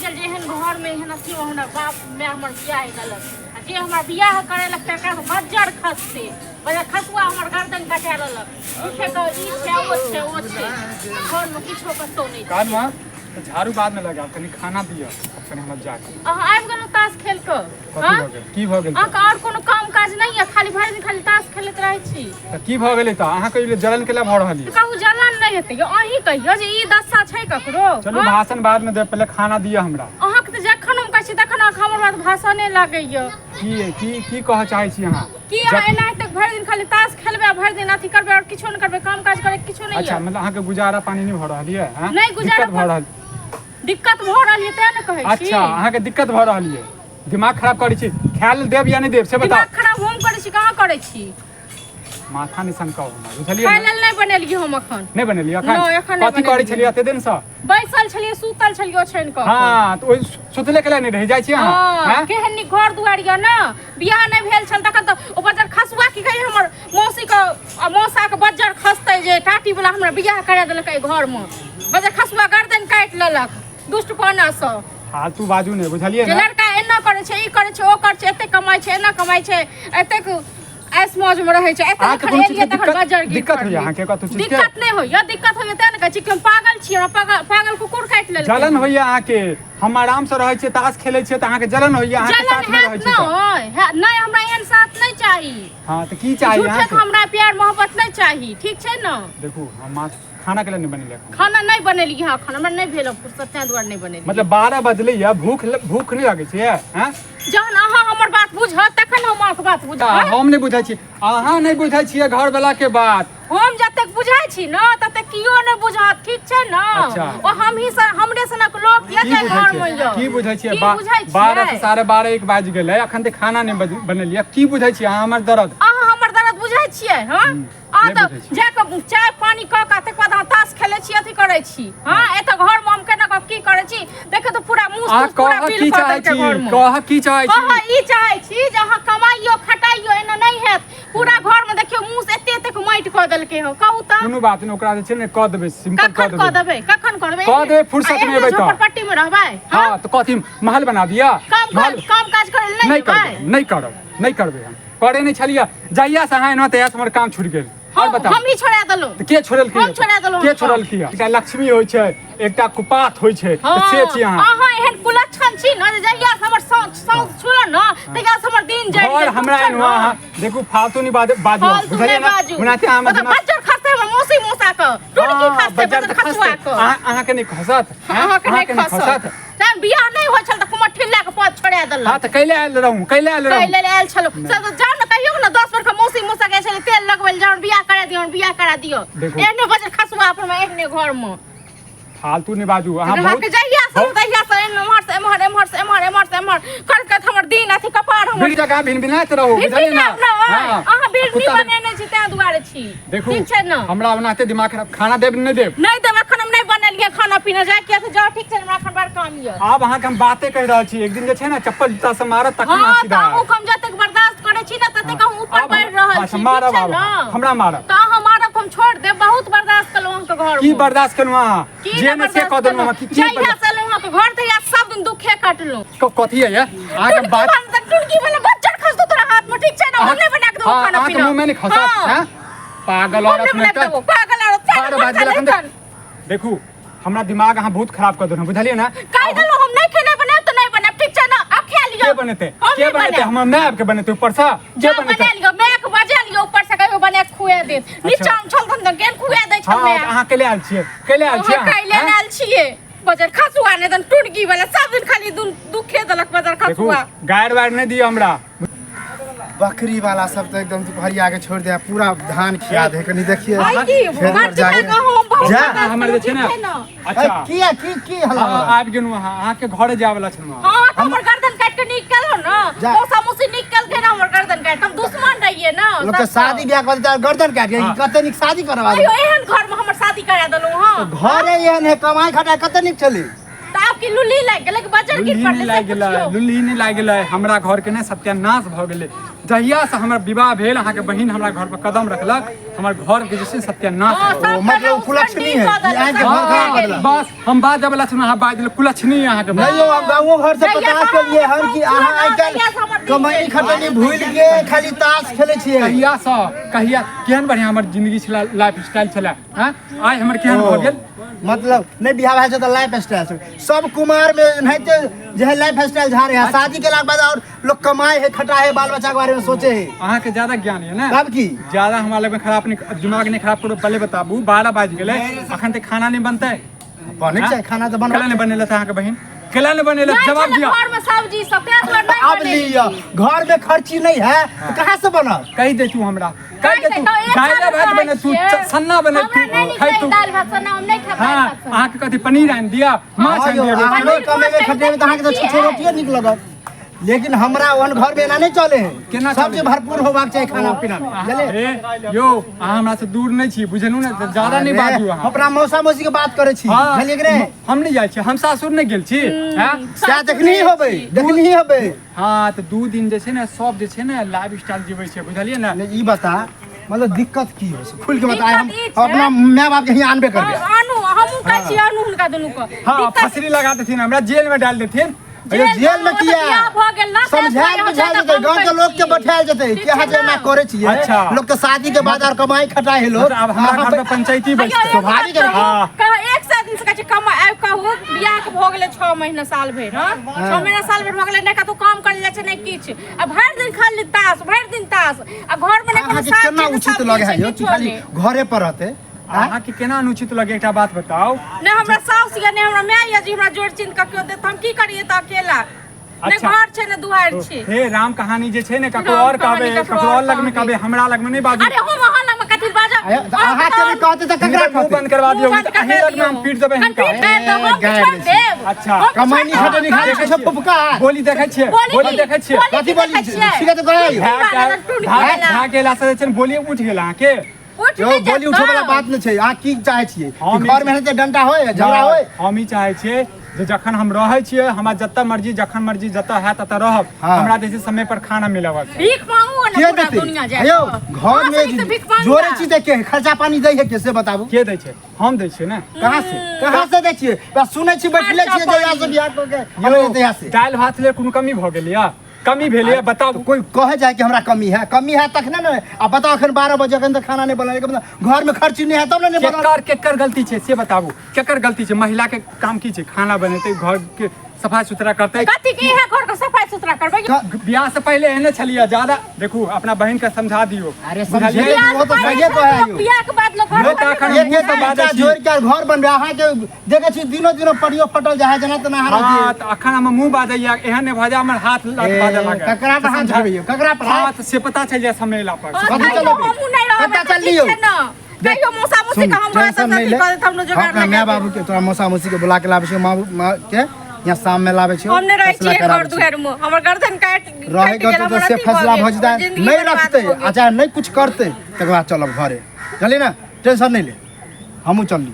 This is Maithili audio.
गेल जे एहन घरमे एहन अथी हमरा बाप माय हमर बियाह गेलक आ जे हमरा बियाह करेलक तकरा बज्जर खसतै, बज्जर खसुआ हमर गर्दन कटा लेलक। झूठे के ई छै ओ छै ओ छै, घरमे किछो कतौ नहि छै। कान में तऽ झाड़ू बाद में लगायब, कनि खाना दिअ कनि हमरा जाके। अहाँ आबि गेलहुँ ताश खेल कऽ? कथी हँ? भऽ गेल? की भऽ गेल? अहाँके आओर कोनो काम काज नहि यऽ? खाली भरि दिन खाली ताश खेलैत रहै छी। तऽ की भऽ गेलै? तऽ अहाँ कहियो जलन केला भऽ रहल यऽ? कहू, जलन नहि हेतै यौ? अहीं कहियौ जे ई दशा छै ककरो? चलू हँ? भाषण बाद में देब, पहिले खाना दिअ हमरा। अहाँके तऽ जखन हम कहै छी तखन अहाँके हमर बात भाषणे लागैया। की की की कहऽ चाहै छी अहाँ? की अहाँ एनाहिते भरि दिन खाली ताश खेलबै आ भरि दिन अथी करबै आओर किछो नहि करबै, काम काज करै किछो नहि अच्छा यऽ? मतलब अहाँके गुजारा पानी नहि भऽ रहल यऽ? हँ? नहि गुजारा दिक्कत भऽ रहल, दिक्कत भऽ रहल यऽ तें ने कहै छी। अच्छा, अहाँके दिक्कत भऽ रहल यऽ, दिमाग खराब करै छी। खाय लेल देब या नहि देब से बताउ। दिमाग खराब हम करै छी? कहाँ करै छी? माथा नहि सनकाउ हमरा, बुझलियै खाय ने? लेल नहि बनेलियै हम अखन। नहि बनेलियै अखन? नहि, एखन नहि कथी करै बनेलियै। छलियै एते दिनसँ? बैसल छलियै, सुतल छलियै ओछैन कऽ। हँ, तऽ ओहि सुतले के नहि रहि जाइ छी अहाँ? हँ। हैं? केहन नीक घर दुआरि यऽ ने। बियाह नहि भेल छल तखन तऽ ओ बज्जर खसुआ की कही हमर मौसी के आ मौसा के बज्जर खसतै जे टाटी वाला हमरा बियाह करा देलक एहि घर मे। बज्जर खसुआ गर्दन काटि लेलक दुष्टपना सँ। फालतू बाजू नहि, बुझलियै जे ने? लड़का एना करै छै, ई करै छै, ओ करै छै, एतेक कमाइ छै, एना कमाइ छै, एतेक ऐश मौज में रहै छै, एतेक अहाँके जखन कोनो एलियै चीजके तखन दिक्कत बज्जर गिर दिक्कत होइया पड़लै। अहाँके कतौ चीजके? दिक्कत नहि होइया, दिक्कत होइया तें ने कहै छी कि हम पागल छी, हमरा पागल पागल कुकुर काटि लेलकै। जलन होइया अहाँके? हम आराम से रहै छियै, ताश खेलै छियै तऽ अहाँके जलन होइया? अहाँके जलन साथ मे हैत रहै छी तऽ नहि, नहि, हमरा एहन साथ नहि चाही। हँ, तऽ की चाही झूठे अहाँके? हमरा प्यार मोहब्बत नहि चाही, ठीक छै ने? देखू, हम माछ खाना के लिए नहि बनेलियै एखन। खाना नहि बनेलियै हँ एखन, हमरा नहि भेल फुर्सत, तें दुआरे नहि बनेलियै। मतलब 12 बजलै या भूख भूख नहि लगै छै? हैं? जहन अहाँ हमर बात बुझत तखन हम अहाँके बात तऽ बुझब। हम नहि बुझै छी, अहाँ नहि बुझै छियै घरवला के बात। हम जतेक बुझै छी ने ततेक कियो नहि बुझत, ठीक छै ने? अच्छा। ओ हमही सन, हमरे सनक लोक यऽ की जे बुझै घरमे छियै? यऽ। की बुझै छियै? की बुझै 12 से छियै? 12:30 1 बाजि गेलै, अखन तक खाना नहि बनेलियै। की बुझै छियै अहाँ हमर दर्द? अहाँ हमर दर्द बुझै छियै? हँ, अहाँ नहि तऽ बुझै छियै। जा कऽ चाय पानी कऽ कऽ तकर बाद अहाँ ताश खेलै छी, अथी करै छी। हँ, एतऽ घरमे हम केना कऽ की करै छी देखियौ तऽ पूरा मुँह अहाँ तुँह पूरा कहऽ बिल की कऽ चाहै देलकै छी? घरमे। कहऽ की चाहै छी? कहऽ ई चाहै छी जे अहाँ कमाइयो खटाइयो, एना नहि हैत। पूरा घरमे देखियौ मुँह से एते एते माटि कऽ देलकै हँ। कहू तऽ। कोनो बात नहि, ओकरा जे छै ने कऽ देबै, सिंपल कऽ कखन कऽ देबै। देबै? कखन कऽ देबै? कऽ देबै, फुर्सत मे एबै तऽ। झोपड़पट्टी मे रहबै? हँ, तऽ कथी महल बना दिअ? काम महल काम काज करै लए नहि नहि करबै? जेबै? नहि करब, नहि करबै। हम करे नहि छलियै, जहिया से अहाँ एलहुँ तहिया से हमर काम छुटि गेल। और हम बताउ। हम ही छोड़ा देलहुँ। तऽ के छोड़लकै? हम छोड़ा देलहुँ। के हम छोड़लकै? एकटा लक्ष्मी होइ छै, एकटा कुपात होइ छै, तऽ से छी अहाँ। अहाँ एहन कुलक्षण छी ने जे जहिया से हमर साउस साउस छुलल ने तहिया से हमर दिन जरि घर गेल, हमरा ठीक छै एलहुँ ने? अहाँ देखू, फालतू नहि बाजू बाजू, फालतू बुझलियै नहि ने? बाजू। ओनाहिते अहाँ हमर ओ तऽ दिमाग बज्जर खसतै हमर मौसी मौसा के, टुनकी हँ, खसतै बज्जर बज्जर तऽ खसुआ खसतै। के। अहाँ अहाँके नहि खसत? हैं? अहाँके नहि खसत? तहन बियाह नहि होइ छल तऽ कुमर ठिल्ला के पद छोड़ा देलक। हँ, तऽ कैले आयल रहूँ? कैले आयल रहूँ? कहै लेल आयल छलहुँ से तऽ जाउ ने, कहियौ ने 10 बेर के मौसी मौसा के छलै तेल लगबै लए, जाउ बियाह करा दियौ, बियाह करा दियौ। देखू। एहने बजर खसुआ अपन एहने घर मे। फालतू नहि बाजू अहाँ। अहाँके बहुत जहिया से तहिया से एम्हर से एम्हर, एम्हर से एम्हर, एम्हर से एम्हर करैत करैत हमर दिन अथी कपार हमर भीड़ जगह भिन भिनाइत रहू, बुझलियै ने? भिन हँ, अहाँ बिरनी कुत्ता बनेने छी तें दुआरे छी। देखू, ठीक छै ने? हमरा ओनाहिते दिमाग खराब। खाना देब नहि देब? नहि देब, एखन हम नहि बनेलियै खाना पीना। जाय किया से जाउ, ठीक छै ने? हमरा एखन बड़ काम यऽ। आब अहाँके हम बाते कहि रहल छी, एक दिन जे छै ने चप्पल जूता से मारत तखन अहाँ हँ, तऽ सीधा अहूँ हम जतेक बर्दाश्त करै छी ने ततेक हम ऊपर आब बढ़ि रहल अच्छा, छी, ठीक मारब छै आब ने? अहाँ, हमरा मारब। तऽ अहाँ मारब तऽ हम छोड़ि देब? बहुत बर्दाश्त केलहुँ अहाँके घर। की बर्दाश्त केलहुँ अहाँ? की जे ने से कऽ देलहुँ अहाँ। की की जहिया बर्दाश्त से एलहुँ अहाँके घर तहिया सब दिन दुखे कटलहुँ। कथी है ये अहाँके टुनकी बात? वाला तऽ टुनकी वाला बच्चर खसतौ तोरा हाथ में, ठीक छै ने? हम नहि बना के देबौ हँ, खाना अहाँके पीना। मुँह में नहि खसत? हँ। हैं? पागल हम औरत नहि बना के में देबौ, पागल औरत। 12 बाजि गेल अखन तक। देखू, हमरा दिमाग अहाँ बहुत खराब कऽ देलहुँ, बुझलियै ने? कहि देलहुँ हम नहि खेनाइ बनायब तऽ नहि बनायब, ठीक छै ने? आब खा लिअ। के बनेतै? हम के नहि बनेतै? बनायब। हमर माय आबि के बनेतै ऊपरसँ? के जा बनेतै? बना लिअ, माय के बजा लिअ ऊपर से, कहियो बना के खुआ देत। नीचा मे छल तहन तऽ केहन खुआ दै छल हँ माय। तऽ अहाँ कैले आयल छियै? कैले आयल छियै अहाँ अहाँ? कैले हैं? आयल छियै? बजर खसुआ नहि तहन टुनकी वाला सब दिन खाली दुखे देलक बजर देखू, खसुआ। गारि वारि नहि दिअ हमरा। बकरी वाला सब तऽ एकदम दुपहरिया के छोड़ दे, पूरा धान खिया दे। कनी देखिए भाई की खेत पर मर जाके। चुका हम बहुत जा। बर्दाश्त हमर जे छै ने ठीक ने? अच्छा। किया की की हल्ला हँ, हो रहल? आबि गेलहुँ अहाँ, अहाँके घरे जाय वाला छलहुँ। हाँ, तऽ हमर गर्दन काटि के निकल ने। जा। मौसा मौसी निकल के ना हमर गर्दन काटि, हम दुश्मन रहिए ना लोक के सबसँ। शादी ब्याह कर देता गर्दन काट के। हाँ। कते नीक शादी करवा कहियो एहन घर में हमर शादी करा देलहुँ? हाँ, घरे एहन है, कमाई खटाई कते नीक छली। तऽ आब की लुल्ली लागि गेलै कि बजर गिर लुल्ही पड़लै नहि से लागि गेलै? पुछियौ। लुल्ही नहि लागि गेलै, हमरा घरके ने सत्यानाश भऽ गेलै। जहिया से हमर विवाह भेल, अहाँके बहिन हमरा घर पर कदम रखलक, हमर घर के जे छै सत्यानाश हाँ, भऽ गेल। सब मतलब कला कुलक्षणी उसकंडी है, कऽ देलक, ई आँखि सब घर खराब भए कर गेल। देलक। बस हम बाजऽ वाला छलहुँ, अहाँ बाजि देलहुँ, कुलक्षणी अहाँके बहिन। नहीं यौ, हम गाँवो घर से जहिया पता से केलिए हमर हन कि गाँव अहाँ पूरा आइ जहिया से हमर काल्हि दिन कमैनी गेल। खटनी भूलि के खाली ताश खेलै छियै। कहिया से कहिया केहन बढ़िया हमर जिंदगी छलै, लाइफ स्टाइल छलै, हँ आइ हमर केहन भऽ गेल। मतलब नहीं बियाह भए छै तऽ लाइफ स्टाइल छै सब कुमार में एनाहिते जे है लाइफ स्टाइल झाड़े है। शादी केला के बाद और लोग कमाए है, खटा है, बाल बच्चा के बारे में सोचे है। अहाँके ज्यादा ज्ञान है ने? तब की ज्यादा हमरा लग में खराब नहीं, दिमाग नहीं खराब करू। पहले बताबू, 12 बाजि गेलै, अखन तक खाना नहीं बनतै? बनै छै खाना तऽ केला बनबै। नहि बनेलथि अहाँके बहिन? केला नहि बनेलथि? नहि जवाब छलै दिअ। घर में सब्जी सब, ताहि दुआरे नहि अब बनेलियै। लिअ, घर में खर्ची नहीं है तऽ कहाँ से बनत? कहि दे तू हमरा, कहि दे नहि तू। तऽ एक दालि साल भात कहै बने तू, छियै। सन्ना बने हमरा तू, नहि नीक खाइ लगै तू। दालि भात सन्ना, हम नहि खायब हाँ, दालि भात सन्ना। अहाँके कथी पनीर आनि दिअ, माछ हाँ आनि यौ, दिअ? अहाँ पनीर लोग कमेबै माछ खटेबै तऽ अहाँके तऽ खर्ची छुच्छे है। रोटियो नीक लगत, लेकिन हमरा ओहन घर में एना नहीं चले है। केना सब चले? चीज भरपूर होबाक चाही खाना पीना में, बुझलियै? हे यौ, अहाँ हमरा से दूर नहि छी, बुझलहुँ ने? तऽ ज्यादा नहि बाजू अरे, अहाँ। अपना मौसा मौसी के बात करै छी, हाँ, बुझलियै कि नहि? हम नहि जाइ छी, हम सासुर नहि गेल छी, हैं? सएह देखनी ही होबै, देखनी ही होबै। हाँ तऽ 2 दिन जे छै ने सब जे छै ने लाइफ स्टाइल जीबै छै, बुझलियै ने? नहीं, ई बता, मतलब दिक्कत की होइ छै, खुल के बता। हम दिक्कत ई छै- अपना माय बाप के हियाँ आनबे करबै। हाँ, आनू, हमहूँ कहै छी आनू हुनका दुनू के। हाँ, दिक्कत- फसरी लगा देथिन, हमरा जेल में डाल देथिन। अरे जेल में तऽ किया? बियाह भऽ गेल ना, ताहि समझायल दुआरे बुझायल हम जेतै, ज्यादा गाँव के कम लोग के करै छी। बैठायल जेतै ठीक कि अहाँ छै जे एना ना? करै छियै। अच्छा। लोग के शादी के बाद और कमाई खटाई है लोग। मतलब आब हमरा घर में पंचायती अइयो, बैसतै। एगो बात स्वाभाविक है। कहू, हाँ। कहू, एक सौ दिन से कहै छै कमा, आबि कहू, बियाह के भऽ गेलै 6 महीना साल भरि, हाँ? 6 महीना साल भरि भऽ गेलै, नहि कतहु काम करै जाइ छै, नहि किछु। आ भरि दिन खाली ताश, भरि दिन ताश। आ घर मे नहि कोनो अहाँके साग केना छै, नहि उचित सब्जी लगे है छै, यौ कि किछो खाली नहि। घरे पर रहतै? अहाँके केना अनुचित लगे, एकटा बात बताउ। नहि हमरा साउस या नहि हमरा माय या जे हमरा जोड़ चिन्ह कऽ केओ देत, हम की करियै तऽ अकेला? नहि अच्छा। घर छै, नहि दुआरि छै। हे राम कहानी जे छै ने ककरो राम और कहबै, कहानी ककरो ककरो और और लगमे कहबै। कहबै, हमरा लगमे नहि बाजू। अरे हम अहाँ लगमे कथी बाजब? अरे, तऽ अहाँके नहि कहतै तऽ ककरा मुँह कहतै? बंद करवा दियौ, मुँह बंद अहीं करवा लगमे हम दियौ। पीट देबै हम हिनका। पीट देब तऽ हम गारि छोड़ि दै देब। अच्छा। हम कमैनी छोड़ि खटैनी देब। खाली छै फुफका। बोली देखै छियै, बोली बोली की? देखै छियै। बोली कथी की बोली? देखै छियै? सीधे तऽ कहै। टुनकी वाला। भए गेला से जे छै ने बोली उठि गेल अहाँके। उठ यौ नहि बोली जायत उठे वाला तऽ। बात नहि छै। अहाँ की चाहै छियै हम कि घर में हेतै डंडा होय, झगड़ा होय? हम ई चाहै छियै जे जखन हम रहै छियै, हमरा जतऽ मर्जी, जखन मर्जी, जतऽ हैत ततऽ रहब। हाँ। हमरा जे छै समय पर खाना मिलबाक चाही। भीख मांगू ने के पूरा देतै? दुनिया जाय यौ घर में भीख मांगू जोड़े छी तऽ के खर्चा पानी दै है के, से बताबू। के दै छै? हम दै छियै ने। कहाँ से, कहाँ से दै छियै? बस सुनै छी बैठले खर्चा छियै जहिया से पानी। बियाह कऽ के यौ अबै तहिया से। दालि भात लेल कोनो कमी भऽ गेल यऽ? कमी भेल यऽ बताबू? कोई कहे जाए कि हमरा कमी है, कमी है तखने ने। आ बताओ अखन 12 बजे अखन तक खाना नहीं बनल, एकर मतलब घर में खर्ची नहीं है तब ने नहीं बनल। केकर केकर गलती छै से बताबू, केकर गलती छै? महिला के काम की छै? खाना बनेतै, घर के सफाई सुथरा करतै। कथी के इहे घर के सफाई सुथरा करबै? बियाह से पहिले एहने छलियै ज्यादा। देखू अपना बहिन के समझा दियौ। अरे बुझलियै? समझे वो तो सही कहै है यौ। बियाह के बाद लोग घर नहि तऽ एखन एक मुँह एक से बाजै बच्चा छी। जोड़ि के घर बनबै, अहाँके देखै छी दिनो दिनो पड़ियो फटल जाइ है जेना तेना अहाँ हाँ, तऽ अखन हमर मुँह बाजैया, एहन नहि भऽ जाय हमर हाथ लात बाजऽ लागै। ककरा पर हाथ धरबै यौ, ककरा पर हाथ? हाँ, तऽ से पता चलि जाय समय एला पर। कथी चलेबै? हमहूँ नहि रहबै कतऽ तऽ चललियौ? ठीक छै ने। कहियो मौसा मौसी के हम टेंशन नहीं ले। कऽ देत, हमरो हम जोगाड़ अपना लगा माय देब। बाबू के तोरा मौसा मौसी के बुला के लाबै छियौ, माँ माँ के यहाँ शाम में लाबै छियौ। हम नहि रहै फैसला छियै घर कराबै छियौ। दुआरि मे, हमर गर्दन काटि रहै कटि के गेल, तऽ हमर से अथी भऽ फैसला गेल, भऽ जेतै, जिंदगी नहीं बर्बाद रखतै भऽ गेल। आ चाहे नहीं कुछ करतै तकर बाद चलब घरे, बुझलियै ने? टेंशन नहीं ले, हमहूँ चलली।